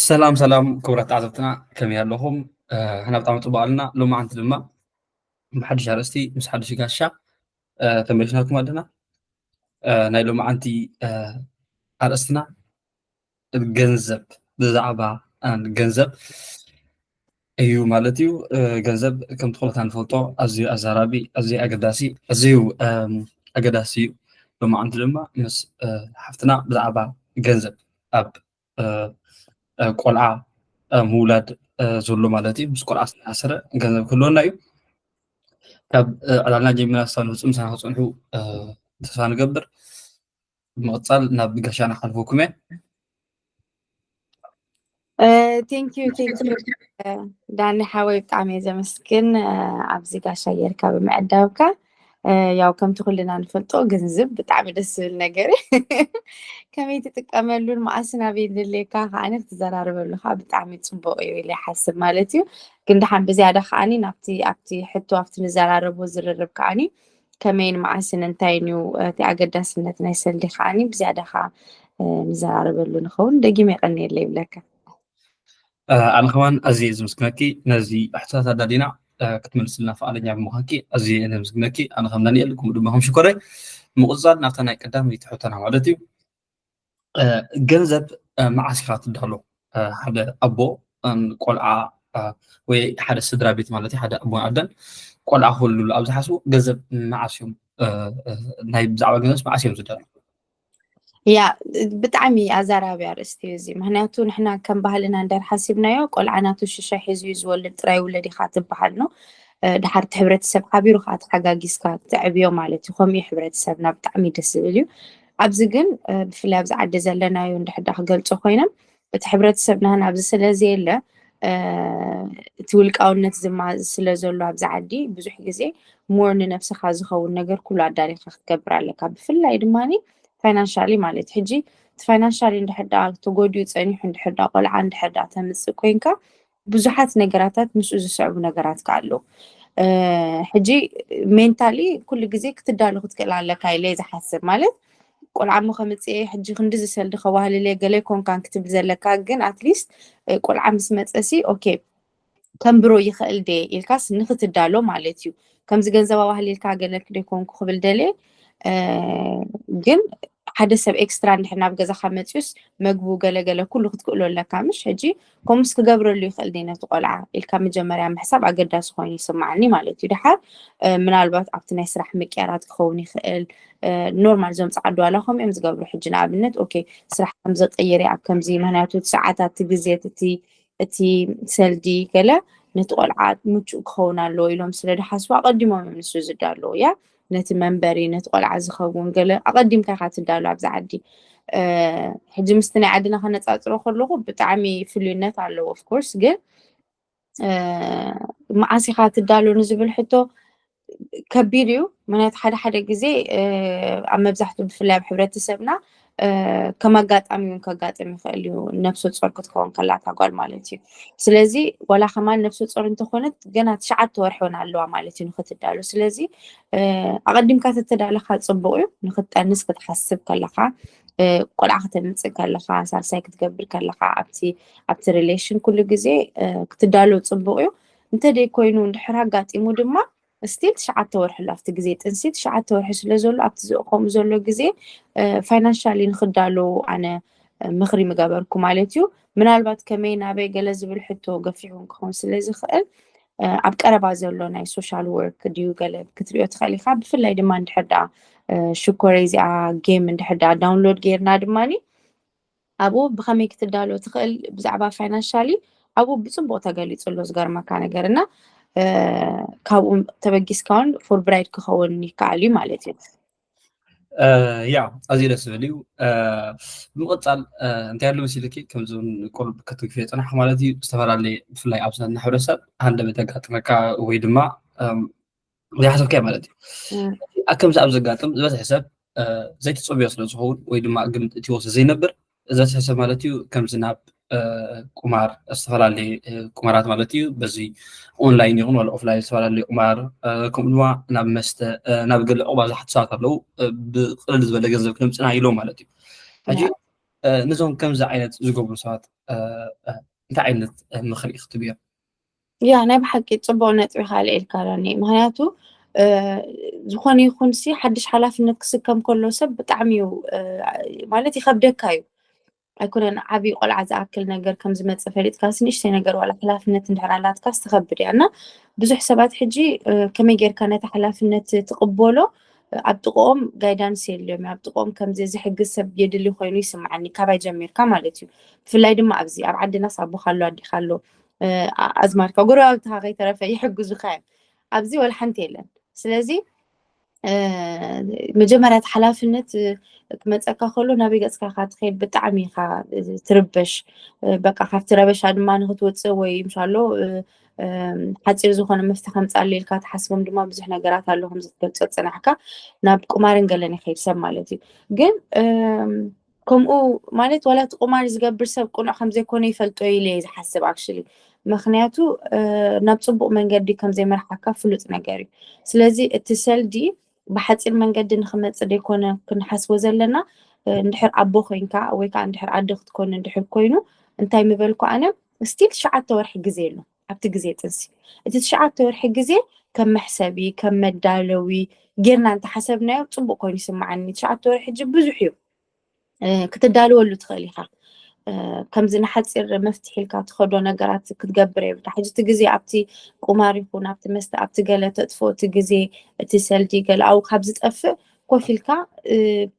ሰላም ሰላም ክቡራት ተዓዘብትና፣ ከመይ ኣለኹም? ኣና ብጣዕሚ ፅቡቅ ኣለና። ሎማዓንቲ ድማ ብሓድሽ ኣርእስቲ ምስ ሓድሽ ጋሻ ተመሊስናኩም ኣለና። ናይ ሎማዓንቲ ኣርእስትና ገንዘብ፣ ብዛዕባ ገንዘብ እዩ ማለት እዩ። ገንዘብ ከምቲ ኩለታ ንፈልጦ ኣዝዩ ኣዛራቢ፣ ኣዝዩ ኣገዳሲ፣ ኣዝዩ ኣገዳሲ እዩ። ሎማዓንቲ ድማ ምስ ሓፍትና ብዛዕባ ገንዘብ ኣብ ቆልዓ ምውላድ ዘሎ ማለት እዩ። ምስ ቆልዓ ዝተኣሰረ ገንዘብ ክህልወና እዩ። ካብ ዕላልና ጀሚርና ክሳብ ንፍፅም ምሳና ክፅንሑ ተስፋ ንገብር። ብምቕፃል ናብ ጋሻና ሓልፈኩም እየ። ቴንኪዩ ቴንኪዩ ዳኒ ሓወይ፣ ብጣዕሚ እየ ዘመስግን ኣብዚ ጋሻ ጌርካ ብምዕዳብካ። ያው ከምቲ ኩልና ንፈልጦ ገንዘብ ብጣዕሚ ደስ ዝብል ነገር እዩ። ከመይ ትጥቀመሉን መዓስን ኣበይ ድልየካ ከዓኒ ክትዘራርበሉ ከዓ ብጣዕሚ ፅቡቅ እዩ ኢለ ይሓስብ ማለት እዩ። ግን ደሓን ብዝያዳ ከዓኒ ናብቲ ኣብቲ ሕቶ ኣብቲ ንዘራረቦ ዝርርብ ከዓኒ ከመይን መዓስን እንታይን እዩ እቲ ኣገዳስነት ናይ ሰልዲ ከዓኒ ብዝያዳ ከዓ ንዘራረበሉ ንኸውን። ደጊመ የቀንየለ ይብለካ። ኣነ ከማን ኣዝየ ዝምስግነኪ ነዚ ሕቶታት ኣዳሊና ክትመልስልና ፍቃደኛ ብምዃንኪ ኣዝየ እየ ዘምስግነኪ። ኣነ ከም ዳንኤል ከምኡ ድማ ከም ሽኮረይ ምቕፃል ናብታ ናይ ቀዳመይቲ ሕቶና ማለት እዩ። ገንዘብ መዓስ ኢኻ ትዳሎ? ሓደ ኣቦ ቆልዓ ወይ ሓደ ስድራ ቤት ማለት ሓደ ኣቦን ኣደን ቆልዓ ክወልድሉ ኣብ ዝሓስቡ ገንዘብ መዓስ እዮም ናይ ብዛዕባ ገንዘብ መዓስ እዮም ዝዳሎ? ያ ብጣዕሚ ኣዛራቢ ኣርእስቲ እዩ እዚ። ምክንያቱ ንሕና ከም ባህልና እንድሕር ሓሲብናዮ ቆልዓ ናቱ ሽሻይ ሒዙ እዩ ዝወልድ ጥራይ ውለድ ኢኻ ትበሃል ነው። ድሓር እቲ ሕብረተሰብ ሓቢሩ ከዓ ተሓጋጊዝካ ተዕብዮ ማለት እዩ። ከምኡ እዩ ሕብረተሰብና፣ ብጣዕሚ ደስ ዝብል እዩ። ኣብዚ ግን ብፍላይ ኣብዚ ዓዲ ዘለናዮ እንድሕር ዳ ክገልፆ ኮይነ እቲ ሕብረተሰብ ናህና ኣብዚ ስለ ዘየለ እቲ ውልቃውነት ዝማ ስለ ዘሎ ኣብዚ ዓዲ ብዙሕ ግዜ more ንነብስኻ ዝኸውን ነገር ኩሉ ኣዳሊኻ ክትገብር ኣለካ። ብፍላይ ድማ financially ማለት ሕጂ እቲ financially እንድሕር ዳ ተጎዲኡ ፀኒሑ እንድሕር ዳ ቆልዓ እንድሕር ዳ ተምፅእ ኮይንካ ብዙሓት ነገራታት ምስኡ ዝስዕቡ ነገራት ከዓ ኣለዉ። ሕጂ mentally ኩሉ ግዜ ክትዳሎ ክትክእል ኣለካ ኢለ ዝሓስብ ማለት ቆልዓ እሞ ከምፅእ ሕጂ ክንዲ ዝሰልዲ ከዋህልለ ገለ ኮንካን ክትብል ዘለካ ግን at least ቆልዓ ምስ መፀሲ okay ከንብሮ ይኽእል ደ ኢልካስ ንክትዳሎ ማለት እዩ። ከምዚ ገንዘብ ኣዋህሊልካ ገለ ክደይኮንኩ ክብል ደለ ግን ሓደ ሰብ ኤክስትራ እንድሕር ናብ ገዛካ መፅዩስ መግቡ ገለገለ ኩሉ ክትክእሎ ኣለካ ምሽ ሕጂ ከምኡስ ክገብረሉ ይኽእል ደ ነቲ ቆልዓ ኢልካ መጀመርያ ምሕሳብ ኣገዳሲ ኮይኑ ይስማዓኒ ማለት እዩ። ድሓር ምናልባት ኣብቲ ናይ ስራሕ ምቅያራት ክኸውን ይኽእል ኖርማል ዞም ፀዓዱ ዋላ ከምኡ እዮም ዝገብሩ ሕጂ ንኣብነት okay ስራሕ ከምዚ ቀይር ኣብ ከምዚ ምክንያቱ ሰዓታት እቲ ግዜ እቲ እቲ ሰልዲ ገለ ነቲ ቆልዓ ምቹእ ክኸውን ኣለዎ ኢሎም ስለ ድሓስቡ ኣቐዲሞም እዮም ንሱ ዝዳለዉ እያ ነቲ መንበሪ ነቲ ቆልዓ ዝኸውን ገለ ኣቐዲምካ ኢኻ ትዳሎ ኣብዚ ዓዲ ሕጂ ምስቲ ናይ ዓድና ከነፃፅሮ ከለኹ ብጣዕሚ ፍልዩነት ኣለዎ of course ግን መዓስ ኢኻ ትዳሎ ንዝብል ሕቶ ከቢድ እዩ ምክንያቱ ሓደ ሓደ ግዜ ኣብ መብዛሕትኡ ብፍላይ ኣብ ሕብረተሰብና ከም ኣጋጣሚ እውን ከጋጥም ይኽእል እዩ ነብሰ ፆር ክትከውን ከላ እታ ጓል ማለት እዩ ስለዚ ዋላ ከማን ነብሰ ፆር እንተኾነት ገና ትሽዓተ ወርሒ እውን ኣለዋ ማለት እዩ ንክትዳሎ ስለዚ ኣቐዲምካ ተተዳለካ ፅቡቅ እዩ ንክትጠንስ ክትሓስብ ከለካ ቆልዓ ከተምፅእ ከለካ ሳልሳይ ክትገብር ከለካ ኣብቲ ኣብቲ relation ኩሉ ግዜ ክትዳሎ ፅቡቅ እዩ እንተደይ ኮይኑ እንድሕር ኣጋጢሙ ድማ still ትሽዓተ ወርሒ ኣሎ ኣብቲ ግዜ ጥንሲ ትሽዓተ ወርሒ ስለ ዘሎ ኣብቲ ከምኡ ዘሎ ግዜ financially ንክዳለዉ ኣነ ምኽሪ ምገበርኩ ማለት እዩ ምናልባት ከመይ ናበይ ገለ ዝብል ሕቶ ገፊሑን ክኸውን ስለ ዝኽእል ኣብ ቀረባ ዘሎ ናይ social work ድዩ ገለ ክትሪኦ ትኽእል ኢኻ ብፍላይ ድማ እንድሕር ዳ ሽኮረይ እዚኣ game እንድሕር ዳ download ጌርና ድማ ኣብኡ ብኸመይ ክትዳሎ ትኽእል ብዛዕባ financially ኣብኡ ብፅቡቅ ተገሊፁ ኣሎ ዝገርመካ ነገር እና ካብኡ ተበጊስካ እውን fulbright ክኸውን ይከኣል እዩ ማለት እዩ ያ ኣዝዩ ደስ ዝብል እዩ ብምቕፃል እንታይ ኣሎ መሲልኪ ከምዚ ቁሩብ ክትግፍዮ ፅናሕ ማለት እዩ ዝተፈላለየ ብፍላይ ኣብ ሰና ሕብረተሰብ ሃንደበት ዘጋጥመካ ወይ ድማ ዘይሓሰብካዮ ማለት እዩ ከምዚ ኣብ ዘጋጥም ዝበዝሐ ሰብ ዘይትፀብዮ ስለ ዝኸውን ወይ ድማ ግምት እትዎ ስለ ዘይነብር ዝበዝሐ ሰብ ማለት እዩ ከምዚ ናብ ቁማር ዝተፈላለየ ቁማራት ማለት እዩ በዚ online ይኹን ዋላ offline ዝተፈላለየ ቁማር ከምኡ ድማ ናብ መስተ ናብ ገለ ዕቑባ ዝሓቱ ሰባት ኣለዉ ብቅልል ዝበለ ገንዘብ ክነምፅና ኢሎም ማለት እዩ ሕጂ ነዞም ከምዚ ዓይነት ዝገብሩ ሰባት እንታይ ዓይነት ምኽሪ ክትብዮ? ያ ናይ ብሓቂ ፅቡቅ ነጥቢ ካልእ ኢልካ ዳኒ። ምክንያቱ ዝኾነ ይኹን ሲ ሓድሽ ሓላፍነት ክስከም ከሎ ሰብ ብጣዕሚ እዩ ማለት ይኸብደካ እዩ። ኣይኮነን ዓብዪ ቆልዓ ዝኣክል ነገር ከም ዝመፀ ፈሊጥካ ሲ ንእሽተይ ነገር ዋላ ሓላፍነት እንድሕር ኣላትካ ስተኸብድ እያ እና ብዙሕ ሰባት ሕጂ ከመይ ጌርካ ነቲ ሓላፍነት ትቕበሎ ኣብ ጥቕኦም guidance የልዮም ኣብ ጥቕኦም ከምዚ ዝሕግዝ ሰብ የድሊ ኮይኑ ይስምዓኒ ካባይ ጀሚርካ ማለት እዩ። ብፍላይ ድማ ኣብዚ ኣብ ዓድናስ ኣቦካ ኣሎ ኣዴካ ኣሎ ኣዝማድካ ጎረባብትካ ከይተረፈ ይሕግዙካ እዮም። ኣብዚ ወላ ሓንቲ የለን። ስለዚ መጀመርያ እቲ ሓላፍነት ክመፀካ ከሎ ናበይ ገፅካ ኢካ ትኸይድ ብጣዕሚ ኢካ ትርበሽ። በቃ ካብቲ ረበሻ ድማ ንክትወፅእ ወይ ምሻሎ ሓፂር ዝኾነ መፍትሒ ከምፅኣሉ ኢልካ ትሓስቦም ድማ ብዙሕ ነገራት ኣሎ ከምዚ ትገልፆ ዝፅናሕካ ናብ ቁማርን ገለን ይኸይድ ሰብ ማለት እዩ። ግን ከምኡ ማለት ዋላ እቲ ቁማር ዝገብር ሰብ ቅኑዕ ከምዘይኮነ ይፈልጦ ኢለ እየ ዝሓስብ actually። ምክንያቱ ናብ ፅቡቅ መንገዲ ከምዘይመርሓካ ፍሉጥ ነገር እዩ። ስለዚ እቲ ሰልዲ ብሓፂር መንገዲ ንክመፅእ ዘይኮነ ክንሓስቦ ዘለና እንድሕር ኣቦ ኮይንካ ወይ ከዓ እንድሕር ኣደ ክትኮን እንድሕር ኮይኑ እንታይ ምበልኩ ኣነ ስቲል ትሽዓተ ወርሒ ግዜ ኣሎ ኣብቲ ግዜ ጥንሲ። እቲ ትሽዓተ ወርሒ ግዜ ከም መሕሰቢ ከም መዳለዊ ጌርና እንተሓሰብናዮ ፅቡቅ ኮይኑ ይስምዓኒ። ትሽዓተ ወርሒ ሕጂ ብዙሕ እዩ ክትዳልወሉ ትኽእል ኢኻ። ከምዚ ንሓፂር መፍትሒ ኢልካ ትኸዶ ነገራት ክትገብር የብልካ። ሕጂ እቲ ግዜ ኣብቲ ቁማር ይኹን ኣብቲ መስተ ኣብቲ ገለ ተጥፍኦ እቲ ግዜ እቲ ሰልዲ ገለ ኣብኡ ካብ ዝጠፍእ ኮፍ ኢልካ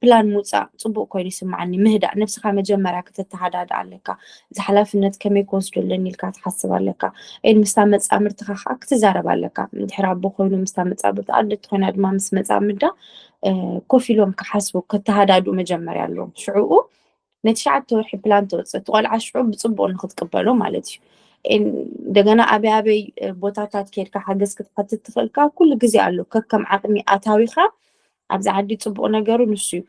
ፕላን ምውፃእ ፅቡቅ ኮይኑ ይስምዓኒ። ምህዳእ ነብስኻ መጀመርያ ክትተሃዳድእ ኣለካ። እዚ ሓላፍነት ከመይ ክወስዶ ኣለኒ ኢልካ ትሓስብ ኣለካ። ኤን ምስታ መፃምድትኻ ከዓ ክትዛረብ ኣለካ። እንድሕር ኣቦ ኮይኑ ምስታ መፃምድቲ ኣደ እንተኮይና ድማ ምስ መፃምዳ ኮፍ ኢሎም ክሓስቡ ከተሃዳድኡ መጀመርያ ኣለዎም። ሽዕኡ ነቲ ሸዓተ ወርሒ ፕላን ተወፅእ እቲ ቆልዓ ሽዑ ብፅቡቅ ንክትቅበሎ ማለት እዩ። እንደገና ኣበይ ኣበይ ቦታታት ከድካ ሓገዝ ክትሓትት ትኽእልካ ኩሉ ግዜ ኣሎ። ከከም ዓቅሚ ኣታዊካ ኣብዚ ዓዲ ፅቡቅ ነገሩ ንሱ እዩ።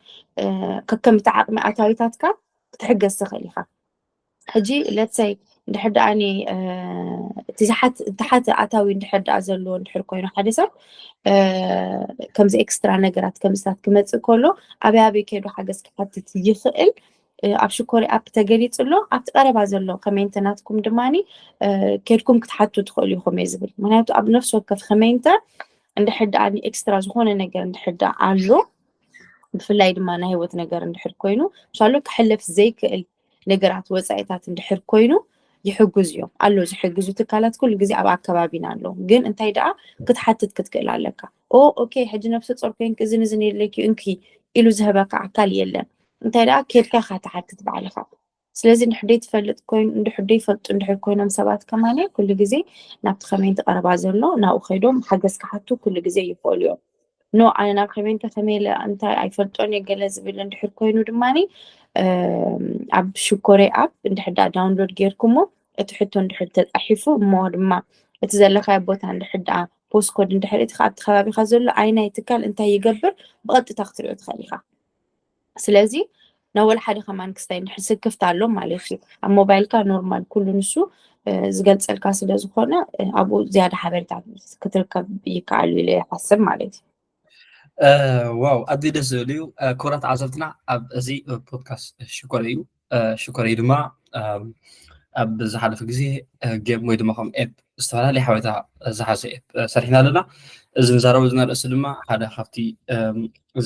ከከም እቲ ዓቅሚ ኣታዊታትካ ክትሕገዝ ትኽእል ኢካ። ሕጂ ለትሰይ እንድሕር ደኣ እቲ ዝሓት እንተሓተ ኣታዊ እንድሕር ደኣ ዘለዎ እንድሕር ኮይኑ ሓደ ሰብ ከምዚ ኤክስትራ ነገራት ከምዚታት ክመፅእ ከሎ ኣበይ ኣበይ ከይዱ ሓገዝ ክሓትት ይኽእል ኣብ ሽኮሪ ኣፕ ተገሊፁ ኣሎ። ኣብቲ ቀረባ ዘሎ ከሜንት ናትኩም ድማ ከድኩም ክትሓቱ ትኽእሉ ኢኹም እየ ዝብል። ምክንያቱ ኣብ ነፍሲ ወከፍ ከሜንተ እንድሕር ደኣ ኤክስትራ ዝኾነ ነገር እንድሕር ደኣ ኣሎ ብፍላይ ድማ ናይ ህይወት ነገር እንድሕር ኮይኑ ምሳሉ ክሕለፍ ዘይክእል ነገራት ወፃኢታት እንድሕር ኮይኑ ይሕግዙ እዮም ኣሎ። ዝሕግዙ ትካላት ኩሉ ግዜ ኣብ ኣከባቢና ኣለዉ። ግን እንታይ ደኣ ክትሓትት ክትክእል ኣለካ። ኦ ኦኬ ሕጂ ነብሰ ፆር ኮይንክ እዝን እዝን የድለኪ እንኪ ኢሉ ዝህበካ ኣካል የለን። እንታይ ደኣ ኬድካ ኢካ ትሓትት ባዕልካ። ስለዚ እንድሕር ዘይትፈልጥ ኮይኑ እንድሕር ዘይፈልጡ እንድሕር ኮይኖም ሰባት ከማን ኩሉ ግዜ ናብቲ ከመይንቲ ቀረባ ዘሎ ናብኡ ከይዶም ሓገዝ ክሓቱ ኩሉ ግዜ ይኽእሉ እዮም። ኖ ኣነ ናብ ከመይንተ ከመይ ኢለ እንታይ ኣይፈልጦን እየ ገለ ዝብል እንድሕር ኮይኑ ድማ ኣብ ሽኮረይ ኣፕ እንድሕር ደኣ ዳውንሎድ ጌርኩሞ እቲ ሕቶ እንድሕር ተፃሒፉ እሞ ድማ እቲ ዘለካዮ ቦታ እንድሕር ደኣ ፖስኮድ እንድሕር እቲ ኣብቲ ከባቢካ ዘሎ ኣይናይ ትካል እንታይ ይገብር ብቐጥታ ክትሪኦ ትኽእል ኢካ። ስለዚ ናብ ወላ ሓደ ከማን ክስታይ እንድሕር ስክፍታ ኣሎ ማለት እዩ። ኣብ ሞባይልካ ኖርማል ኩሉ ንሱ ዝገልፀልካ ስለ ዝኾነ ኣብኡ ዝያዳ ሓበሬታ ክትርከብ ይከኣል ኢለ ይሓስብ ማለት እዩ። ዋው ኣዝዩ ደስ ዝብል እዩ። ክቡራት ዓዘብትና ኣብ እዚ ፖድካስት ሽኮር እዩ ሽኮር እዩ ድማ ኣብ ዝሓለፈ ግዜ ጌም ወይ ድማ ከም ኤፕ ዝተፈላለየ ሓበሬታ ዝሓዘ ኤፕ ሰሪሕና ኣለና። እዚ ንዛረቡ ዝና ርእሲ ድማ ሓደ ካብቲ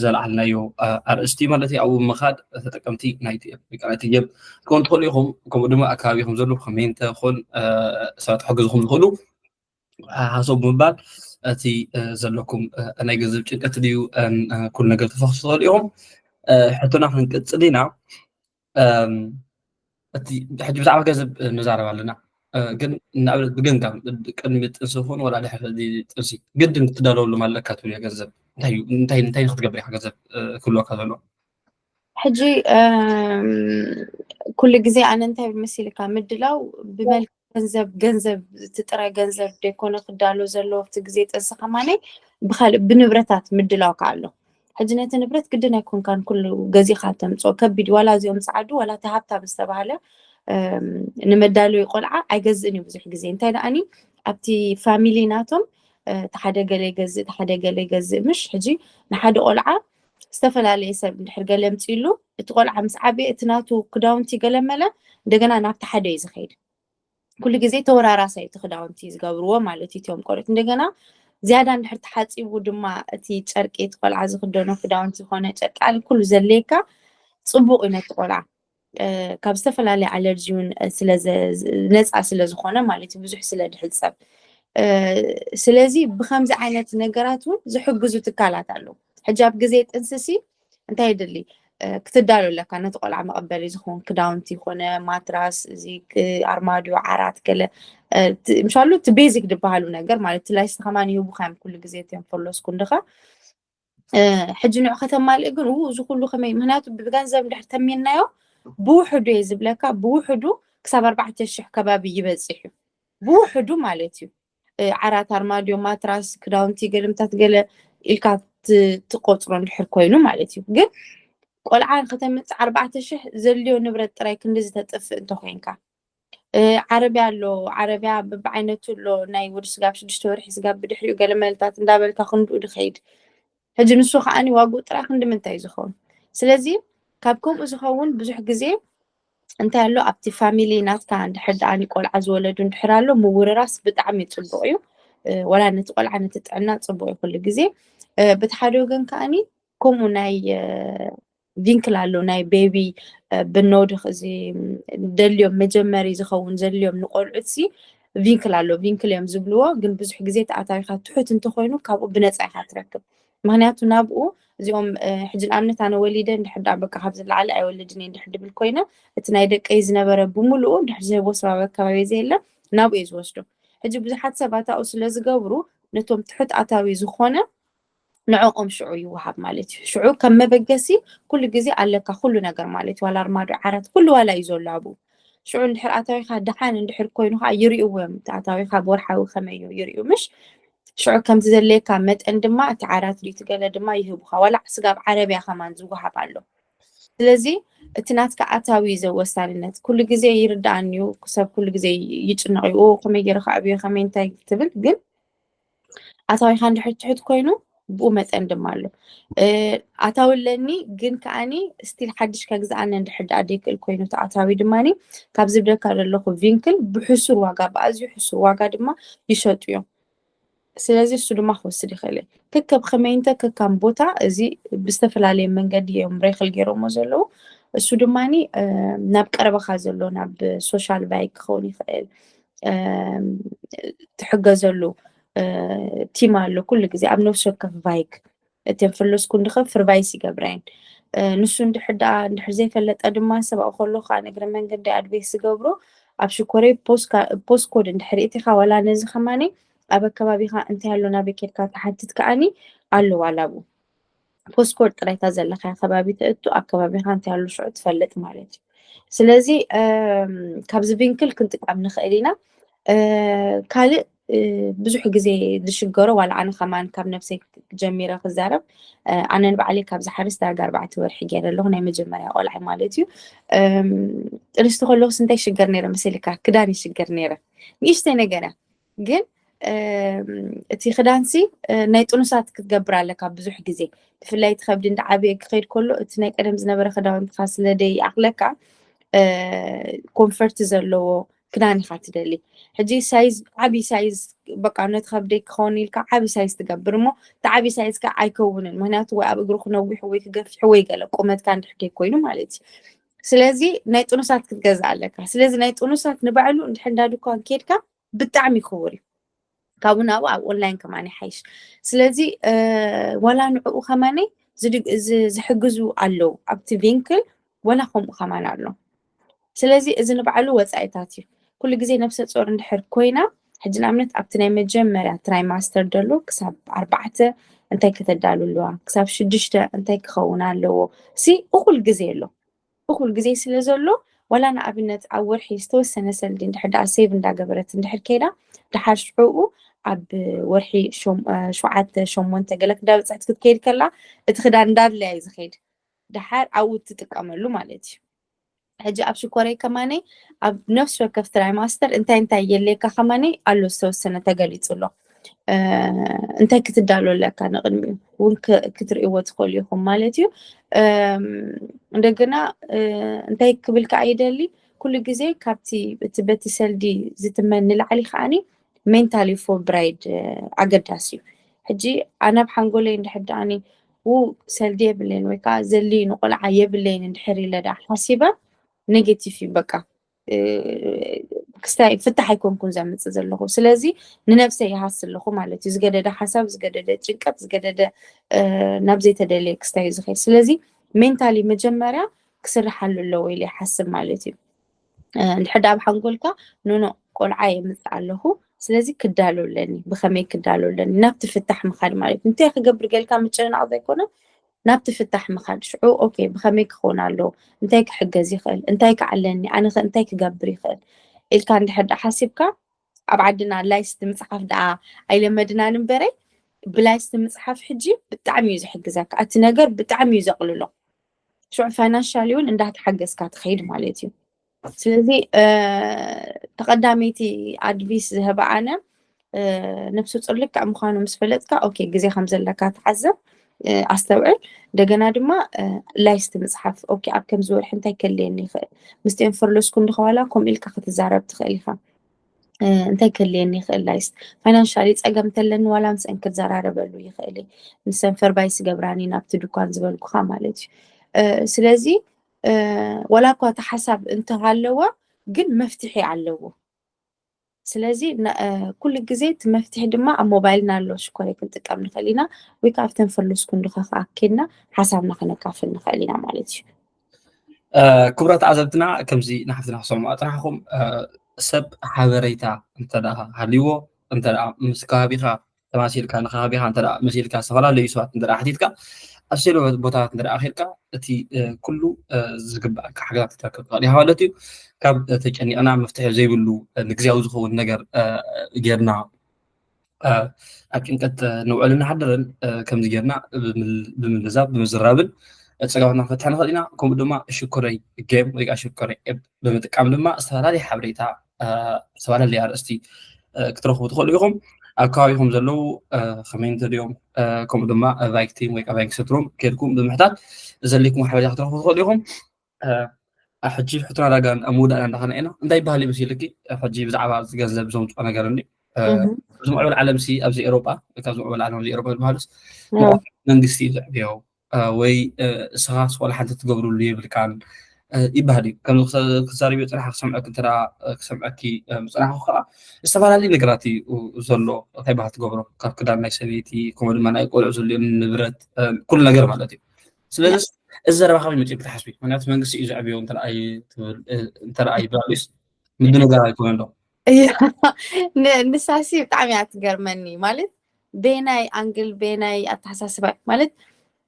ዘለዓልናዮ ኣርእስቲ ማለት እዩ ኣብኡ ምኻድ ተጠቀምቲ ናይቲ ኤፕ ወይ ከዓ ናይቲ ጌም ክኾኑ ትኽእሉ ኢኹም። ከምኡ ድማ ኣከባቢኹም ዘለዉ ከመይ እንተኾን ሰባት ክሕግዝኹም ዝኽእሉ ሓሶብ ብምባል እቲ ዘለኩም ናይ ገንዘብ ጭንቀት ድዩ ኩሉ ነገር ተፈክሱ ትኽእሉ ኢኹም። ሕቶና ክንቅፅል ኢና። እቲ ሕጂ ብዛዕባ ገንዘብ ንዛረብ ኣለና ግን ንኣብነት ብገንጋም ቅድሚ ጥንሲ ይኹን ወላ ድሕሪ ጥንሲ ግድን ክትዳለወሎም ኣለካ ትብልዮ ገንዘብ እንታይ እንታይ ንክትገብር ኢካ ገንዘብ ክህልወካ ዘሎ? ሕጂ ኩሉ ግዜ ኣነ እንታይ ብል መሲልካ ምድላው ብመልክ ገንዘብ ገንዘብ እቲ ጥረ ገንዘብ ደይኮነ ክዳሎ ዘለዎ ኣብቲ ግዜ ጥንሲ ከማነይ ብካልእ ብንብረታት ምድላው ከዓ ኣሎ። ሕጂ ነቲ ንብረት ግድን ኣይኮንካን ኩሉ ገዚኻ ተምፅኦ ከቢድ ዋላ እዚኦም ፀዓዱ ዋላ እቲ ሃብታም ዝተባሃለ ንመዳለዊ ቆልዓ ኣይገዝእን እዩ ብዙሕ ግዜ እንታይ ደኣኒ ኣብቲ ፋሚሊ ናቶም እቲ ሓደ ገለ ይገዝእ እቲ ሓደ ገለ ይገዝእ ምሽ ሕጂ ንሓደ ቆልዓ ዝተፈላለየ ሰብ እንድሕር ገለ ምፅሉ፣ እቲ ቆልዓ ምስ ዓበየ እቲ ናቱ ክዳውንቲ ገለመለ እንደገና ናብቲ ሓደ እዩ ዝኸይድ። ኩሉ ግዜ ተወራራሳይ እቲ ክዳውንቲ ዝገብርዎ ማለት እዩ። እቲኦም ቆልዑት እንደገና ዝያዳ እንድሕር ተሓፂቡ ድማ እቲ ጨርቂ፣ እቲ ቆልዓ ዝክደኖ ክዳውንቲ ዝኾነ ጨርቂ ኣለ ኩሉ ዘድልየካ ፅቡቕ እዩ ነቲ ቆልዓ። ካብ ዝተፈላለየ ኣለርጂ እውን ነፃ ስለ ዝኾነ ማለት እዩ፣ ብዙሕ ስለ ድሕፀብ። ስለዚ ብከምዚ ዓይነት ነገራት እውን ዝሕግዙ ትካላት ኣለዉ። ሕጂ ኣብ ግዜ ጥንስሲ እንታይ የድሊ? ክትዳሎ ኣለካ፣ ነቲ ቆልዓ መቐበሊ ዝኸውን ክዳውንቲ ይኮነ፣ ማትራስ፣ እዚ ኣርማድዮ፣ ዓራት፣ ገለ ምሻሉ እቲ ቤዚክ ዝበሃሉ ነገር ማለት እቲ ላይስቲ ከማን ይህቡካ እዮም ኩሉ ግዜ እቲኦም ፈሎስኩ እንድኻ። ሕጂ ንዑ ከተማልእ ግን ው እዚ ኩሉ ከመይ? ምክንያቱ ብገንዘብ እንድሕር ተሚንናዮ ብውሕዱ እየ ዝብለካ፣ ብውሕዱ ክሳብ ኣርባዕተ ሽሕ ከባቢ ይበፅሕ እዩ፣ ብውሕዱ ማለት እዩ። ዓራት፣ ኣርማድዮ፣ ማትራስ፣ ክዳውንቲ፣ ገልምታት ገለ ኢልካ ትቆፅሮ እንድሕር ኮይኑ ማለት እዩ። ግን ቆልዓ ከተምፅእ ኣርባዕተ ሽሕ ዘድልዮ ንብረት ጥራይ ክንዲ ዝተጥፍእ እንተኮይንካ፣ ዓረብያ ኣሎ፣ ዓረብያ በብዓይነቱ ኣሎ። ናይ ወዲ ስጋብ ሽዱሽተ ወርሒ፣ ስጋብ ብድሕሪኡ ገለ መልታት እንዳበልካ ክንድኡ ድኸይድ። ሕጂ ንሱ ከዓኒ ዋግኡ ጥራይ ክንዲ ምንታይ ዝኸውን? ስለዚ ካብ ከምኡ ዝኸውን ብዙሕ ግዜ እንታይ ኣሎ ኣብቲ ፋሚሊ ናትካ እንድሕር ደኣኒ ቆልዓ ዝወለዱ እንድሕር ኣሎ ምውርራስ ብጣዕሚ ፅቡቕ እዩ። ዋላ ነቲ ቆልዓ ነቲ ጥዕና ፅቡቕ እዩ ኩሉ ግዜ። ብቲ ሓደ ወገን ከዓኒ ከምኡ ናይ ቪንክል ኣሎ ናይ ቤቢ ብኖድኽ እዚ ደልዮም መጀመሪ ዝኸውን ዘድልዮም ንቆልዑት ሲ ቪንክል ኣሎ። ቪንክል እዮም ዝብልዎ፣ ግን ብዙሕ ግዜ ተኣታዊካ ትሑት እንተኮይኑ ካብኡ ብነፃ ኢካ ትረክብ። ምክንያቱ ናብኡ እዚኦም ሕጂ ንኣብነት ኣነ ወሊደ እንድሕር ደኣ በቃ ካብ ዝለዓለ ኣይወልድን እየ እንድሕር ድብል ኮይነ እቲ ናይ ደቀይ ዝነበረ ብምሉኡ እንድሕር ዝህቦ ሰባብ ኣከባቢ ዘየለ ናብኡ እየ ዝወስዶ። ሕጂ ብዙሓት ሰባት ኣብኡ ስለ ዝገብሩ ነቶም ትሑት ኣታዊ ዝኾነ ንዕኦም ሽዑ ይወሃብ ማለት እዩ። ሽዑ ከም መበገሲ ኩሉ ግዜ ኣለካ ኩሉ ነገር ማለት እዩ። ዋላ ኣርማዶ ዓራት ኩሉ ዋላ እዩ ዘሎ ኣብኡ። ሽዑ እንድሕር ኣታዊካ ደሓን እንድሕር ኮይኑ ከዓ ይርእይዎ እዮም። እቲ ኣታዊካ ብወርሓዊ ከመይ እዩ ይርእዩ ምሽ? ሽዑ ከምቲ ዘድልየካ መጠን ድማ እቲ ዓራት ድዩ ትገለ ድማ ይህቡካ። ዋላ ስጋብ ዓረብያ ከማን ዝወሃብ ኣሎ። ስለዚ እቲ ናትካ ኣታዊ እዩ ወሳንነት። ኩሉ ግዜ ይርዳኣኒ እዩ፣ ሰብ ኩሉ ግዜ ይጭነቕ እዩ፣ "ኦ፣ ከመይ ገይረ ክዕብዮ፣ ከመይ እንታይ?" ትብል፣ ግን ኣታዊኻ እንድሕር ትሑት ኮይኑ ብኡ መጠን ድማ ኣሎ። ኣታዊ ኣለኒ ግን ከዓኒ ስቲል ሓድሽ ከግዝኣኒ እንድሕር ደኣ ዘይክእል ኮይኑ እቲ ኣታዊ ድማኒ ካብ ዝብለካ ዘለኹ ቪንክል ብሕሱር ዋጋ፣ ብኣዝዩ ሕሱር ዋጋ ድማ ይሸጡ እዮም። ስለዚ እሱ ድማ ክወስድ ይኽእል እዩ። ከከብ ከመይ እንተ ከካም ቦታ እዚ ብዝተፈላለየ መንገዲ እዮም ሬክል ገይሮሞ ዘለዉ። እሱ ድማኒ ናብ ቀረባኻ ዘሎ ናብ ሶሻል ባይክ ክኸውን ይኽእል። ትሕገዘሉ ቲም ኣሎ ኩሉ ግዜ ኣብ ነፍሲ ወከፍ ቫይክ። እተን ፍልስኩ እንድኸ ፍርቫይስ ይገብራየን። ንሱ እንድሕር ደኣ እንድሕር ዘይፈለጠ ድማ ሰብኣዊ ከሎ ከዓ ንእግረ መንገዲ ኣድቬስ ዝገብሮ ኣብ ሽኮረይ ፖስት ኮድ እንድሕር እቲኻ ዋላ ነዚ ከማኒ ኣብ ኣከባቢኻ እንታይ ኣሎ ናበይ ኬድካ ትሓትት ከዓኒ ኣሎ ዋላ ኣብኡ። ፖስኮድ ጥራይታ ዘለካ ከባቢ ተእቱ ኣብ ከባቢካ እንታይ ኣሎ ሽዑ ትፈልጥ ማለት እዩ። ስለዚ ካብዚ ቪንክል ክንጥቀም ንኽእል ኢና። ካልእ ብዙሕ ግዜ ዝሽገሮ ዋላ ኣነ ከማን ካብ ነብሰይ ጀሚረ ክዛረብ ኣነ ንባዕለይ ካብ ዝሓርስ ዳርጋ ኣርባዕተ ወርሒ ገይረ ኣለኹ ናይ መጀመርያ ቆልዓ ማለት እዩ። ጥንስቲ ከለኩስ እንታይ ሽገር ነይረ መሰልካ? ክዳን ይሽገር ነይረ። ንእሽተይ ነገር እያ ግን እቲ ክዳንሲ ናይ ጥኑሳት ክትገብር ኣለካ ብዙሕ ግዜ ብፍላይ እቲ ከብዲ እንዳ ዓብየ ክኸይድ ከሎ እቲ ናይ ቀደም ዝነበረ ክዳውንትካ ስለ ደይኣክለካ ኮንፈርት ዘለዎ ክዳን ኢካ ትደሊ። ሕጂ ሳይዝ ዓብይ ሳይዝ በቃ ነቲ ከብደይ ክኸውን ኢልካ ዓብይ ሳይዝ ትገብር እሞ እቲ ዓብይ ሳይዝ ከ ኣይከውንን ምክንያቱ ወይ ኣብ እግሩ ክነዊሑ ወይ ክገፊሑ ወይ ገለ ቁመትካ እንድሕር ከይኮይኑ ማለት እዩ። ስለዚ ናይ ጥኑሳት ክትገዝእ ኣለካ። ስለዚ ናይ ጥኑሳት ንባዕሉ እንድሕር እንዳ ድኳን ኬድካ ብጣዕሚ ክቡር እዩ። ካብኡ ናብኡ ኣብ ኦንላይን ከማን ይሓይሽ። ስለዚ ዋላ ንዕኡ ከማነይ ዝሕግዙ ኣለዉ ኣብቲ ቪንክል ወላ ከምኡ ከማን ኣሎ። ስለዚ እዚ ንባዕሉ ወፃኢታት እዩ። ኩሉ ግዜ ነብሰ ፆር እንድሕር ኮይና ሕጂ ንኣብነት ኣብቲ ናይ መጀመርያ ትራይማስተር ደሎ ክሳብ ኣርባዕተ እንታይ ከተዳሉ ኣለዋ፣ ክሳብ ሽዱሽተ እንታይ ክኸውን ኣለዎ ሲ እኩል ግዜ ኣሎ። እኩል ግዜ ስለ ዘሎ ዋላ ንኣብነት ኣብ ወርሒ ዝተወሰነ ሰልዲ እንድሕር ደኣ ሴቭ እንዳገበረት እንድሕር ከይዳ ድሓር ሽዑኡ ኣብ ወርሒ ሸውዓተ ሸሞንተ ገለ ክዳብፅሕት ክትከይድ ከላ እቲ ክዳን እንዳድለያ እዩ ዝኸይድ። ድሓር ኣብኡ ትጥቀመሉ ማለት እዩ። ሕጂ ኣብ ሽኮረይ ከማነይ ኣብ ነፍሲ ወከፍ ትራይማስተር እንታይ እንታይ የድልየካ ከማነይ ኣሎ ዝተወሰነ ተገሊፁ ኣሎ። እንታይ ክትዳሎ ኣለካ ንቕድሚኡ እውን ክትርእይዎ ትኽእሉ ኢኹም ማለት እዩ። እንደገና እንታይ ክብል ከዓ ይደሊ፣ ኩሉ ግዜ ካብቲ እቲ በቲ ሰልዲ ዝትመን ንላዕሊ ከዓኒ mentally for bride ኣገዳሲ እዩ። ሕጂ ኣነ ኣብ ሓንጎለይ እንድሕር ደኣኒ ው ሰልዲ የብለይን ወይ ከዓ ዘሊ ንቆልዓ የብለይን እንድሕር ኢለ ደኣ ሓሲበ፣ ኔጌቲቭ እዩ በቃ። ክስታይ ፍታሕ ኣይኮንኩን ዘምፅእ ዘለኹ። ስለዚ ንነብሰይ ይሃስ ኣለኹ ማለት እዩ። ዝገደደ ሓሳብ፣ ዝገደደ ጭንቀት፣ ዝገደደ ናብ ዘይተደለየ ክስታይ እዩ ዝኸይድ። ስለዚ mentally መጀመርያ ክስርሓሉ ኣለዎ ኢለ ይሓስብ ማለት እዩ። እንድሕር ደኣ ኣብ ሓንጎልካ ኖኖ ቆልዓ የምፅእ ኣለኹ፣ ስለዚ ክዳሎ ኣለኒ፣ ብኸመይ ክዳሎ ኣለኒ ናብቲ ፍታሕ ምኻድ ማለት እዩ። እንታይ ክገብር ገልካ ምጭንናቕ ዘይኮነ ናብቲ ፍታሕ ምኻድ። ሽዑ ኦኬ ብኸመይ ክኸውን ኣለዎ፣ እንታይ ክሕገዝ ይኽእል፣ እንታይ ክዓለኒ፣ ኣነ ኸ እንታይ ክገብር ይኽእል ኢልካ እንድሕር ደኣ ሓሲብካ ኣብ ዓድና ላይስት ምፅሓፍ ደኣ ኣይለመድናን እምበረይ ብላይስት ምፅሓፍ ሕጂ ብጣዕሚ እዩ ዝሕግዘካ። እቲ ነገር ብጣዕሚ እዩ ዘቕልሎ። ሽዑ ፋይናንሻሊ እውን እንዳተሓገዝካ ትኸይድ ማለት እዩ። ስለዚ ተቐዳመይቲ ኣድቪስ ዝህባ ኣነ ነብሱ ፅልክ ምዃኑ ምስ ፈለጥካ ኦኬ ግዜ ከም ዘለካ ተዓዘብ፣ ኣስተውዕል። እንደገና ድማ ላይስት ምፅሓፍ ኦኬ ኣብ ከምዚ ወርሒ እንታይ ከልየኒ ይኽእል፣ ምስቲኦም ፈርለስኩ እንድኸዋላ ከምኡ ኢልካ ክትዛረብ ትኽእል ኢኻ። እንታይ ከልየኒ ይኽእል ላይስት ፋይናንሻሊ ፀገም እንተለኒ ዋላ ምስአን ክዘራረበሉ ይኽእል እየ። ንሰን ፈርባይስ ገብራኒ ናብቲ ድኳን ዝበልኩኻ ማለት እዩ። ስለዚ ዋላ እኳ እቲ ሓሳብ እንተሃለዋ ግን መፍትሒ ኣለዎ። ስለዚ ኩሉ ግዜ እቲ መፍትሒ ድማ ኣብ ሞባይልና ኣሎ ሽኮረይ ክንጥቀም ንኽእል ኢና፣ ወይ ከዓ ኣብተን ፈለስኩ እንድኸ ከዓ ኬድና ሓሳብና ከነካፍል ንኽእል ኢና ማለት እዩ። ክቡራት ተዓዘብትና ከምዚ ንሓፍትና ክሰምዖ ጥራሕኹም ሰብ ሓበሬታ እንተ ሃልይዎ እንተ ምስ ከባቢኻ ተማሲልካ ንከባቢኻ እንተ መሲልካ ዝተፈላለዩ ሰባት እንተ ሓቲትካ ኣብ ሰለ ቦታታት እንተ ኣኺልካ እቲ ኩሉ ዝግባእ ሓገዛት ክትረክብ ትኽእል ኢኻ ማለት እዩ። ካብ ተጨኒቕና መፍትሒ ዘይብሉ ንግዜያዊ ዝኸውን ነገር ጌርና ኣብ ጭንቀት ንውዕል እናሓደረን ከምዚ ጌርና ብምልዛብ ብምዝራብን ፀገማትና ክፈትሕ ንኽእል ኢና። ከምኡ ድማ ሽኮረይ ጌም ወይ ከዓ ሽኮረይ ኤፕ ብምጥቃም ድማ ዝተፈላለዩ ሓበሬታ ዝተፈላለዩ ኣርእስቲ ክትረኽቡ ትኽእሉ ኢኹም። ኣብ ከባቢኹም ዘለዉ ከመይ እንተድዮም ከምኡ ድማ ቫይክ ቲም ወይ ከዓ ቫይክ ሰትሮም ከድኩም ብምሕታት ዘድልይኩም ሓበሬታ ክትረኽቡ ትኽእሉ ኢኹም። ሕጂ ሕትና ዳጋ ኣብ ምውዳእና እንዳኸና ኢና። እንታይ ይበሃል ይመስልኪ? ሕጂ ብዛዕባ ገንዘብ ዘምፅኦ ነገር እንዲ ዝምዕበል ዓለም ሲ ኣብዚ ኤሮጳ ካብ ዝምዕበል ዓለም ኣብዚ ኤሮጳ ዝበሃሉስ መንግስቲ እዩ ዘዕብዮ ወይ እስኻ ስኮላ ሓንቲ ትገብርሉ የብልካን ይበሃል እዩ። ከም ክዛረብ ፅናሕ ክሰምዐክ እንተ ክሰምዐኪ ምፅናሕ ከዓ ዝተፈላለዩ ነገራት እዩ ዘሎ። እንታይ ባህል ትገብሮ ካብ ክዳን ናይ ሰበይቲ ከምኡ ድማ ናይ ቆልዑ ዘልኦም ንብረት ኩሉ ነገር ማለት እዩ። ስለዚ እዚ ዘረባ ካበይ መፂኡ ክትሓስቢ? ምክንያቱ መንግስቲ እዩ ዘዕብዮ እንተረኣዩ ባሉስ ምድ ነገር ኣይኮነ ዶ ንሳሲ ብጣዕሚ እያ ትገርመኒ ማለት ቤናይ ኣንግል ቤናይ ኣተሓሳስባ ማለት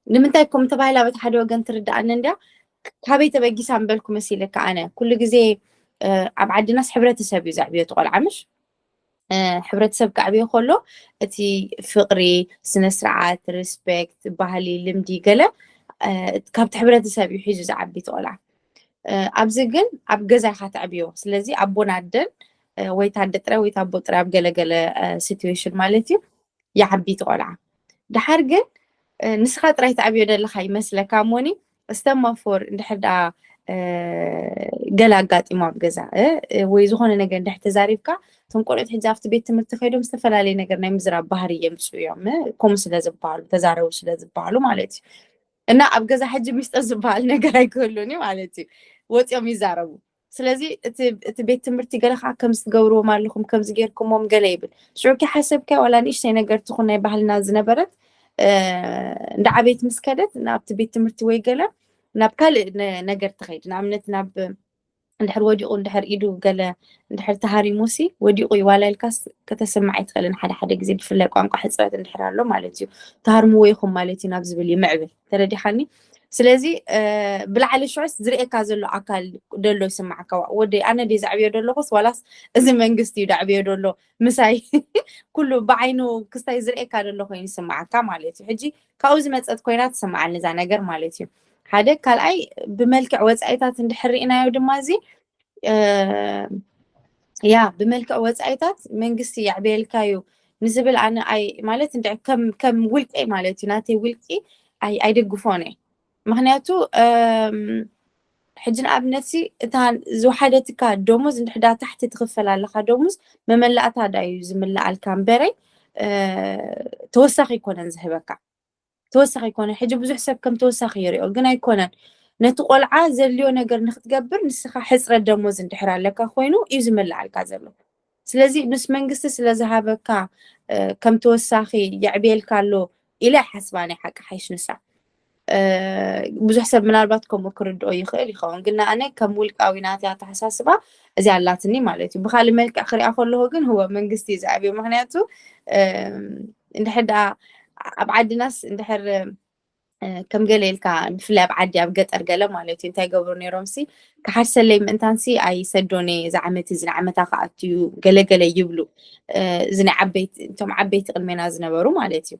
ንምንታይ ኮም ተባሂላ በቲ ሓደ ወገን ትርዳኣኒ እንድያ። ካበይ ተበጊሳ ምበልኩ መሲልካ ኣነ ኩሉ ግዜ ኣብ ዓድናስ ሕብረተሰብ እዩ ዘዕብዮ ትቆልዓ ምሽ ሕብረተሰብ ክዕብዮ ከሎ እቲ ፍቅሪ ስነስርዓት ሪስፔክት ባህሊ ልምዲ ገለ ካብቲ ሕብረተሰብ እዩ ሒዙ ዝዓቢ ትቆልዓ። ኣብዚ ግን ኣብ ገዛ ኢኻ ተዕብዮ ስለዚ ኣቦን ኣደን ወይ ታደ ጥራይ ወይ ታቦ ጥራይ ኣብ ገለገለ ሲትዌሽን ማለት እዩ ይዓቢ ትቆልዓ። ድሓር ግን ንስኻ ጥራይ ተዕብዮ ደለኻ ይመስለካ እሞኒ እስተማፎር እንድሕር ደኣ ገለ ኣጋጢሞ ኣብ ገዛ ወይ ዝኾነ ነገር እንድሕር ተዛሪብካ እቶም ቆልዑት ሕጂ ኣብቲ ቤት ትምህርቲ ከይዶም ዝተፈላለየ ነገር ናይ ምዝራብ ባህሪ የምፅኡ እዮም። ከምኡ ስለ ዝበሃሉ ተዛረቡ ስለ ዝበሃሉ ማለት እዩ። እና ኣብ ገዛ ሕጂ ሚስጥር ዝበሃል ነገር ኣይክህሉን እዩ ማለት እዩ። ወፂኦም ይዛረቡ። ስለዚ እቲ ቤት ትምህርቲ ገለ ከዓ ከምዚ ትገብርዎም ኣለኹም ከምዚ ጌርኩሞም ገለ ይብል። ሽዑ ሓሰብካ ዋላ ንእሽተይ ነገር ትኹን ናይ ባህልና ዝነበረት እንዳ ዓበይት ምስ ከደት ናብቲ ቤት ትምህርቲ ወይ ገለ ናብ ካልእ ነገር ትኸይድ። ንኣብነት ናብ እንድሕር ወዲቑ እንድሕር ኢዱ ገለ እንድሕር ተሃሪሙሲ ወዲቑ ይዋላ ኢልካስ ከተስምዓ ኣይትኽእልን። ሓደ ሓደ ግዜ ብፍላይ ቋንቋ ሕፅረት እንድሕር ኣሎ ማለት እዩ። ተሃርምዎ ኢኹም ማለት እዩ ናብ ዝብል ይምዕብል። ተረዲኻኒ? ስለዚ ብላዕሊ ሽዑስ ዝርእየካ ዘሎ ኣካል ደሎ ይስማዓካ። ወደይ ኣነ ድየ ዘዕብዮ ደለኹስ ዋላስ እዚ መንግስቲ እዩ ደዕብዮ ደሎ ምሳይ ኩሉ ብዓይኑ ክስታይ ዝርእየካ ደሎ ኮይኑ ይስማዓካ ማለት እዩ። ሕጂ ካብኡ ዝመፀት ኮይና ትስማዓኒ እዛ ነገር ማለት እዩ። ሓደ ካልኣይ ብመልክዕ ወፃኢታት እንድሕር ርኢናዮ ድማ እዚ ያ ብመልክዕ ወፃኢታት መንግስቲ የዕብየልካ እዩ ንዝብል ኣነ ኣይ ማለት እንደ ከም ከም ውልቀይ ማለት እዩ ናተይ ውልቂ ኣይ ኣይደግፎን እየ። ምክንያቱ እም፣ ሕጂ ንኣብነት ሲ እታ ዝወሓደትካ ደሞዝ እንድሕዳ ታሕቲ ትኽፈል ኣለካ ደሞዝ መመላእታ ዳዩ ዝምልኣልካ እምበረይ እ፣ ተወሳኺ ኣይኮነን ዝህበካ ተወሳኺ ኣይኮነ ሕጂ ብዙሕ ሰብ ከም ተወሳኺ ይሪኦ ግን ኣይኮነን። ነቲ ቆልዓ ዘልዮ ነገር ንክትገብር ንስኻ ሕፅረት ደሞዝ እንድሕር ኣለካ ኮይኑ እዩ ዝምልኣልካ ዘሎ። ስለዚ ምስ መንግስቲ ስለዝሃበካ ከም ተወሳኺ የዕብየልካ ኣሎ ኢለ ሓስባ ናይ ሓቂ ሓይሽ ንሳ ብዙሕ ሰብ ምናልባት ከምኡ ክርድኦ ይኽእል ይኸውን ግን ንኣነ ከም ውልቃዊ ናተይ ኣተሓሳስባ እዚኣ ኣላትኒ ማለት እዩ። ብካልእ መልክዕ ክሪኣ ከለኹ ግን ህወ መንግስቲ እዩ ዝዕብዮ ምክንያቱ እንድሕር ደኣ ኣብ ዓድናስ እንድሕር ከም ገለ ኢልካ ብፍላይ ኣብ ዓዲ ኣብ ገጠር ገለ ማለት እዩ እንታይ ገብሩ ነይሮም ሲ ክሓርሰለይ ምእንታን ሲ ኣይሰዶን እየ እዚ ዓመት እዚ ንዓመታ ክኣትዩ ገለገለ ይብሉ እዚ ናይ ዓበይቲ እቶም ዓበይቲ ቅድሜና ዝነበሩ ማለት እዩ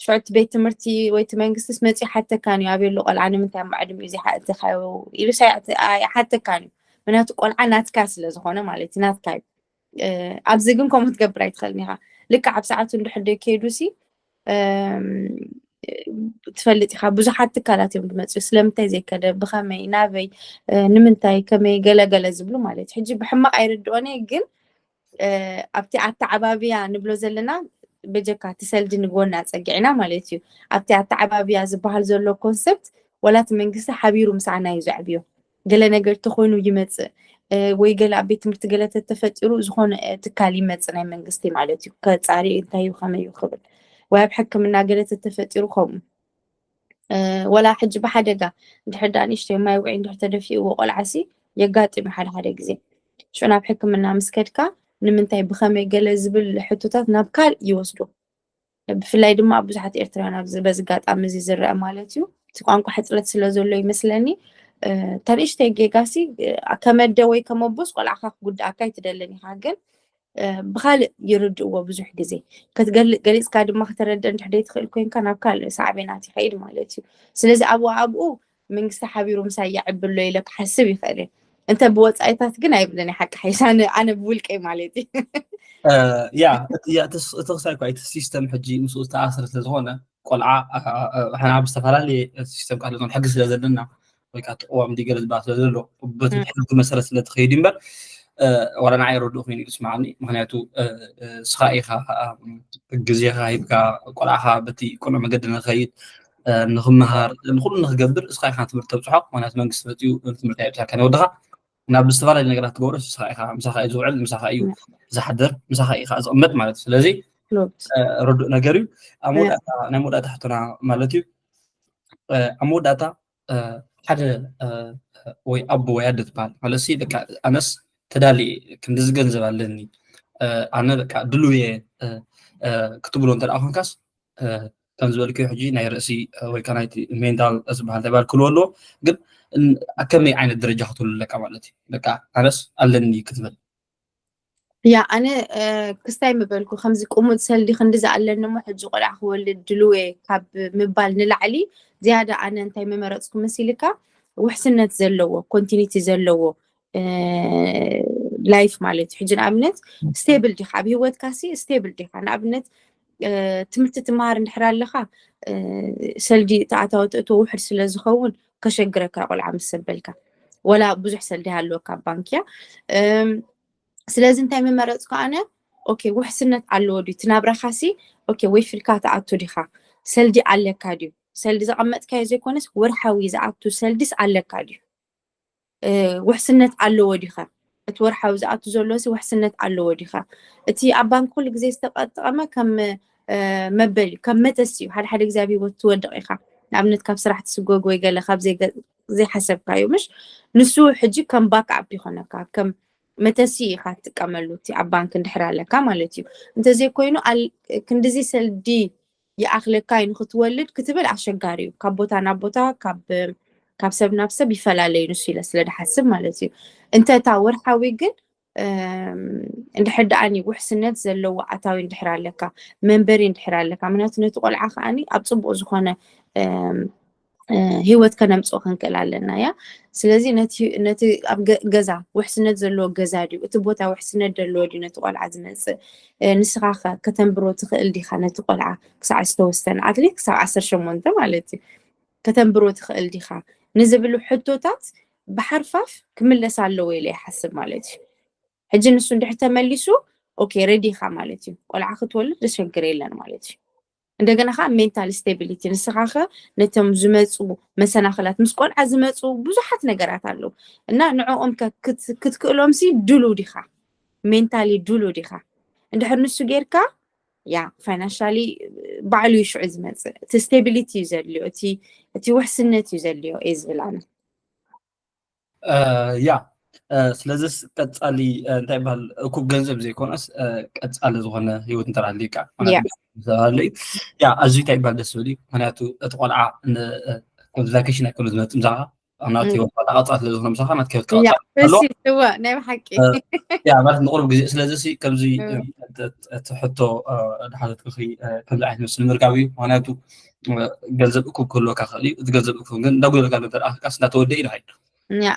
ሽዑ እቲ ቤት ትምህርቲ ወይ እቲ መንግስቲስ መፅኡ ሓተካን እዩ ኣበሎ ቆልዓ ንምንታይ ኣብ ዕድሚኡ እዚ ሓእተካዮ ኢሉ ኣይሓተካን እዩ ምክንያቱ ቆልዓ ናትካ ስለ ዝኾነ ማለት እዩ ናትካ እዩ ኣብዚ ግን ከምኡ ክትገብር ኣይትኽእልን ኢኻ ልክዕ ኣብ ሰዓቱ እንድሕር ደይ ከይዱ ሲ ትፈልጥ ኢኻ ብዙሓት ትካላት እዮም ዝመፅኡ ስለምንታይ ዘይከደ ብኸመይ ናበይ ንምንታይ ከመይ ገለገለ ዝብሉ ማለት እዩ ሕጂ ብሕማቕ ኣይርድኦን እየ ግን ኣብቲ ኣተዓባብያ ንብሎ ዘለና በጀካ እቲ ሰልዲ ንጎና ፀጊዕና ማለት እዩ ኣብቲ ኣተዓባብያ ዝበሃል ዘሎ ኮንሰፕት ወላ እቲ መንግስቲ ሓቢሩ ምሳና እዩ ዘዕብዮ ገለ ነገር ተኮይኑ ይመፅእ ወይ ገለ ኣብ ቤት ትምህርቲ ገለ ተተፈጢሩ ዝኾነ ትካል ይመፅእ ናይ መንግስቲ ማለት እዩ ከፃሪ እንታይ እዩ ከመይ እዩ ክብል ወይ ኣብ ሕክምና ገለ ተተፈጢሩ ከምኡ ወላ ሕጂ ብሓደጋ እንድሕር ዳ ንእሽተይ ማይ ውዒ እንድሕር ተደፊእዎ ቆልዓሲ የጋጥም እዩ ሓደ ሓደ ግዜ ሽዑ ናብ ሕክምና ምስ ከድካ ንምንታይ ብኸመይ ገለ ዝብል ሕቶታት ናብ ካልእ ይወስዶ ብፍላይ ድማ ኣብ ብዙሓት ኤርትራውያን ኣብዚ በዚ ኣጋጣሚ እዚ ዝረአ ማለት እዩ እቲ ቋንቋ ሕፅረት ስለ ዘሎ ይመስለኒ እታ ንእሽተይ ጌጋሲ ከመደ ወይ ከመቦስ ቆልዓካ ክጉዳኣካ ኣይትደልን ኢኻ ግን ብካልእ ይርድእዎ ብዙሕ ግዜ ገሊፅካ ድማ ከተረድእ እንድሕደይ ትኽእል ኮይንካ ናብ ካልእ ሳዕቤናት ይኸይድ ማለት እዩ ስለዚ ኣብኡ ኣብኡ መንግስቲ ሓቢሩ ምሳይ የዕብሎ ኢለ ክሓስብ ይኽእል እየ እንተ ብወፃኢታት ግን ኣይብልን ሓቂ ሓይሽ ኣነ ብውልቀይ ማለት እዩ ያ እቲ ክሳይ እኳ እቲ ሲስተም ሕጂ ምስኡ ዝተኣስረ ስለዝኾነ ቆልዓ ሕና ብዝተፈላለየ ሲስተም ካብ ዝኾነ ሕጊ ስለ ዘለና ወይ ከዓ ተቅዋም እንዲገለ ዝበሃል ስለ ዘሎ በቲ ሕጊ መሰረት ስለ ትኸይድ እምበር ዋላ ንዓይ ረድኡ ኮይኑ ይስማዓኒ ምክንያቱ ስኻ ኢኻ ግዜኻ ሂብካ ቆልዓኻ በቲ ቅኑዕ መገዲ ንኸይድ ንክምሃር ንኩሉ ንክገብር እስኻ ኢኻ ትምህርቲ ተብፅሖ ምክንያቱ መንግስቲ መፅኡ ትምህርቲ ኣይብፅሐልካ ንወድኻ ናብ ዝተፈላለዩ ነገራት ትገብሮ ንስኻ ኢኻ ምሳኻ እዩ ዝውዕል ምሳኻ እዩ ዝሓድር ምሳኻ ኢኻ ዝቕመጥ ማለት እዩ ስለዚ ርዱእ ነገር እዩ ኣብ መወዳእታ ናይ መወዳእታ ሕቶና ማለት እዩ ኣብ መወዳእታ ሓደ ወይ ኣቦ ወይ ኣደ ትበሃል ማለት ሲ በቃ ኣነስ ተዳሊ ክንዲ ዝገንዘብ ኣለኒ ኣነ በቃ ድልውየ ክትብሎ እንተ ደኣ ኮንካስ ከም ዝበልክዮ ሕጂ ናይ ርእሲ ወይ ከዓ ናይቲ ሜንታል ዝበሃል ተባል ክልዎ ኣለዎ ግን ኣከመይ ዓይነት ደረጃ ክትህሉ ኣለካ ማለት እዩ በቃ ኣነስ ኣለኒ ክትብል ያ ኣነ ክስታይ ምበልኩ ከምዚ ቁሙጥ ሰልዲ ክንዲ ዝኣለኒ እሞ ሕጂ ቆልዓ ክወልድ ድልወ ካብ ምባል ንላዕሊ ዝያዳ ኣነ እንታይ ምመረፅኩ መሲልካ ውሕስነት ዘለዎ ኮንቲኒቲ ዘለዎ ላይፍ ማለት እዩ ሕጂ ንኣብነት ስቴብል ዲካ ኣብ ሂወትካ ሲ ስቴብል ዲካ ንኣብነት ትምህርቲ ትመሃር እንድሕር ኣለካ ሰልዲ ተኣታወ ትእትዎ ውሕድ ስለ ዝኸውን ከሸግረካ ቆልዓ ምስ ሰበልካ ወላ ብዙሕ ሰልዲ ሃለወካ ኣብ ባንክ እያ ስለዚ እንታይ ምመረፅኩ ኣነ ኦኬ ውሕስነት ኣለዎ ድዩ እቲ ናብራካ ሲ ኦኬ ወይ ፍልካ ትኣቱ ዲካ ሰልዲ ኣለካ ድዩ ሰልዲ ዘቐመጥካዮ ዘይኮነስ ወርሓዊ ዝኣቱ ሰልዲስ ኣለካ ድዩ ውሕስነት ኣለዎ ዲኻ እቲ ወርሓዊ ዝኣቱ ዘሎ ሲ ውሕስነት ኣለዎ ዲኻ እቲ ኣብ ባንክ ኩሉ ግዜ ዝተጠቀመ ከም መበል እዩ ከም መተስ እዩ ሓደ ሓደ ግዜ ኣብ ህይወት ትወድቕ ኢኻ ንኣብነት ካብ ስራሕ ትስጎግ ወይ ገለ ካብ ዘይሓሰብካዮ ምሽ ንሱ ሕጂ ከም ባክኣፕ ይኾነካ ከም መተሲ ኢኻ ትጥቀመሉ እቲ ኣብ ባንክ እንድሕር ኣለካ ማለት እዩ እንተዘይኮይኑ ክንድዚ ሰልዲ ይኣኽለካ እዩ ንክትወልድ ክትብል ኣሸጋሪ እዩ ካብ ቦታ ናብ ቦታ ካብ ሰብ ናብ ሰብ ይፈላለዩ ንሱ ኢለ ስለ ድሓስብ ማለት እዩ እንተ እታ ወርሓዊ ግን እንድሕር ደኣኒ ውሕስነት ዘለዎ ኣታዊ እንድሕር ኣለካ መንበሪ እንድሕር ኣለካ ምክንያቱ ነቲ ቆልዓ ከዓኒ ኣብ ፅቡቅ ዝኾነ እ፣ ህይወት ከነምፅኦ ክንክእል ኣለና። ያ ስለዚ ነቲ ነቲ ኣብ ገ- ገዛ ውሕስነት ዘለዎ ገዛ ድዩ፣ እቲ ቦታ ውሕስነት ዘለዎ ድዩ ነቲ ቆልዓ ዝመፅእ? እ፣ ንስኻ ከ ከተንብሮ ትኽእል ዲኻ ነቲ ቆልዓ? ክሳዕ ዝተወሰነ ኣትሊት ክሳብ ዓሰርተ ሸሞንተ ማለት እዩ፣ ከተንብሮ ትኽእል ዲኻ ንዝብሉ ሕቶታት ብሓርፋፍ ክምለስ ኣለዎ ኢለ ይሓስብ ማለት እዩ። ሕጂ ንሱ እንድሕር ተመሊሱ ኦኬ ሬዲ ኢኻ ማለት እዩ። ቆልዓ ክትወልድ ዘሸግር የለን ማለት እዩ። እንደገና ከዓ ሜንታል ስቴቢሊቲ፣ ንስኻ ከ ነቶም ዝመፁ መሰናኽላት፣ ምስ ቆልዓ ዝመፁ ብዙሓት ነገራት ኣለዉ እና ንዕኦም ከ ክት- ክትክእሎም ሲ ድሉ ዲኻ? ሜንታሊ ድሉ ዲኻ? እንድሕር ንሱ ጌርካ ያ ፋይናንሻሊ ባዕሉ እዩ ሽዑ ዝመፅእ። እቲ ስቴቢሊቲ እዩ ዘድልዮ፣ እቲ እቲ ውሕስነት እዩ ዘድልዮ እየ ዝብል ኣነ። እ፣ ያ እ፣ ስለዚስ ቀፃሊ እ፣ እንታይ ይበሃል እኩብ ገንዘብ ዘይኮነስ እ፣ ቀፃሊ ዝኾነ ህይወት እንተራልካ ያ ያ ኣዝዩ እንታይ ይበሃል ደስ ዝብል እዩ። ምክንያቱ እቲ ቆልዓ ን- እ፣ ከምዚ ቫኬሽን ኣይኮነ ዝመፅእ ምሳኻ ናት እም። ህይወት ባታ ቀፃሊ ስለ ዝኾነ ምሳኻ ናት ህይወት ያ ቀፃሊ ኣሎ እሱ እዋ ናይ ብሓቂ እ፣ ያ ማለት ንቁሩብ ግዜ ስለዚ ሲ ከምዚ እም። እ፣ እቲ- እቲ ሕቶ እ፣ ድሓዘት ክፍሪ እ፣ ከምዚ ዓይነት መስሊ ምርካብ እዩ። ምክንያቱ እ፣ ገንዘብ እኩብ ክህልወካ ክእል እዩ። እቲ ገንዘብ እኩብ ግን እንዳጉደልካ እንተደኣ ክልካስ እንዳተወደ እዩ ድሓይ ያ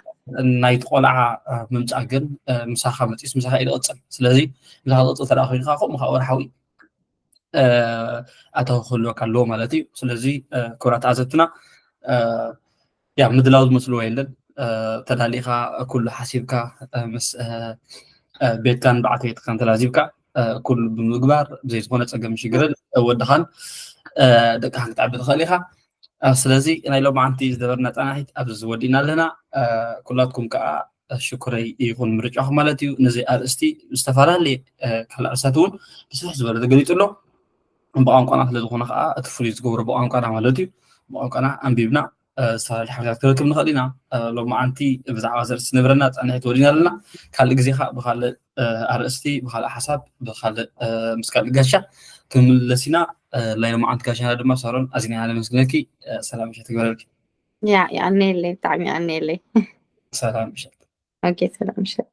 ናይቲ ቆልዓ እ፣ ምምፃእ ግን እ፣ ምሳኻ መፂስ ምሳኻ እዩ ዝቕፅል። ስለዚ ምሳኻ ዝቕፅል ተደኣ ኮይንካ ከምኡ ከዓ ወርሓዊ እ፣ ኣታዊ ክህልወካ ኣለዎ ማለት እዩ። ስለዚ እ፣ ክቡራት ተዓዘብትና እ፣ ያ ምድላው ዝመስልዎ የለን። እ፣ ተዳሊኻ ኩሉ ሓሲብካ እ፣ ምስ እ፣ እ፣ ቤትካን በዓልቲ ቤትካን ተላዚብካ እ፣ ኩሉ ብምግባር ብዘይ ዝኾነ ፀገም ሽግርን እ፣ ወድኻን እ፣ ደቅኻን ክትዓቢ ትኽእል ኢኻ። እ፣ ስለዚ ናይ ሎማዓንቲ ዝነበርና ፃናሒት ኣብዚ ዝወዲእና ኣለና። እ፣ ኩላትኩም ከዓ እ፣ ሽኩረይ ይኹን ምርጫኹም ማለት እዩ። ነዚ ኣርእስቲ ዝተፈላለየ እ፣ ካልእ ኣርእስታት እውን ብስፍሕ ዝበለ ተገሊፁ ኣሎ። ብቋንቋና ስለ ዝኾነ ከዓ እቲ ፍሉይ ዝገብሮ ብቋንቋና ማለት እዩ። ብቋንቋና ኣንቢብና እ፣ ዝተፈላለዩ ሓበሬታት ክረክብ ንኽእል ኢና። እ፣ ሎማዓንቲ ብዛዕባ ዘርእስቲ ዝነበረና ፃንሒት ወዲና ኣለና። ካልእ ግዜ ከዓ ብካልእ እ፣ ኣርእስቲ ብካልእ ሓሳብ ብካልእ እ፣ ምስ ካልእ ጋሻ ክንምለስ ኢና። እ፣ ናይ ሎማዓንቲ ጋሻና ድማ ሳሮን ኣዚና ኢና ነመስግነኪ። እ፣ ሰላም ምሸት ይግበረልኪ። ያ የቐንየለይ፣ ብጣዕሚ የቐንየለይ። ሰላም ምሸት። ኦኬ ሰላም ምሸት።